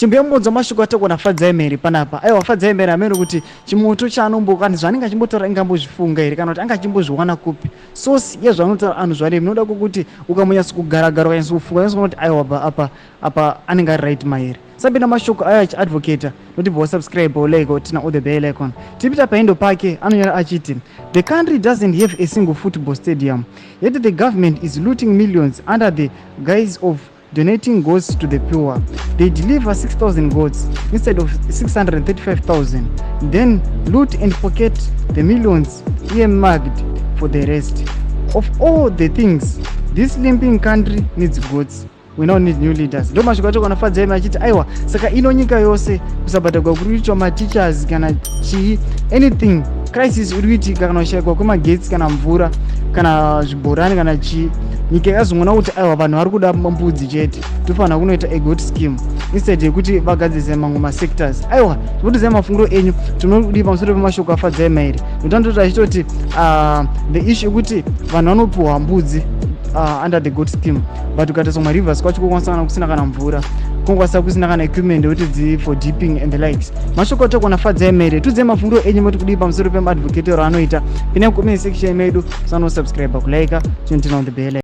Chimbuyambonzwa mashoko atogona Fadzai Mhere panapa. Aiwa, Fadzai Mhere hameno kuti chimoto chaanombo kana zvaanenge achimbotaura ingambozvifunga here, kana kuti anga achimbozviwana kupi source yezvaanotaura anhu zvaremi noda kwokuti ukamonyatso kugaragara, ukanyatso kufunga, unyatso kuona kuti aiwa, apa apa anenge ari right mahere. Sabina mashoko ayo achiadvocata notibva wasubscribe, like, turn on the bell icon. Tipita paendo pake anonyora achiti, "The country doesn't have a single football stadium, yet the government is looting millions under the guise of donating goats to the poor. They deliver 6000 goats instead of 635,000, then loot and pocket the millions earmarked for the rest. Of all the things this limping country needs, goats. We now need new leaders." Ndo mashoko acho kana Fadzai achiti aiwa, saka ino nyika yose kusabhadharwa kuri kuitwa mateachers kana chii, anything crisis iri kuitika, kana kushayikwa kwemagetsi kana mvura kana zvibhorani kana chii, nyika yakazongoona kuti aiwa, vanhu vari kuda mbudzi chete, tofanira kunoita a goat scheme instead yekuti vagadzise mamwe masectors. Aiwa, tinotiziva mafungiro enyu, tinodii pamusoro pemashoko aFadzai Mairi? Notandoti achitoti the issue yekuti vanhu vanopiwa mbudzi under the goat scheme, but ukatarisa kumarivers kwacho kokwanisa kana kusina kana mvura, kungokwanisa kusina kana equipment yekuti dzi for dipping and the likes. Mashoko atogona Fadzai Mairi. Tudzai mafungiro enyu, moti kudii pamusoro pemaadvocatero anoita? Pinai comment section medu, sanosubscribe, kulike, turn on the bell.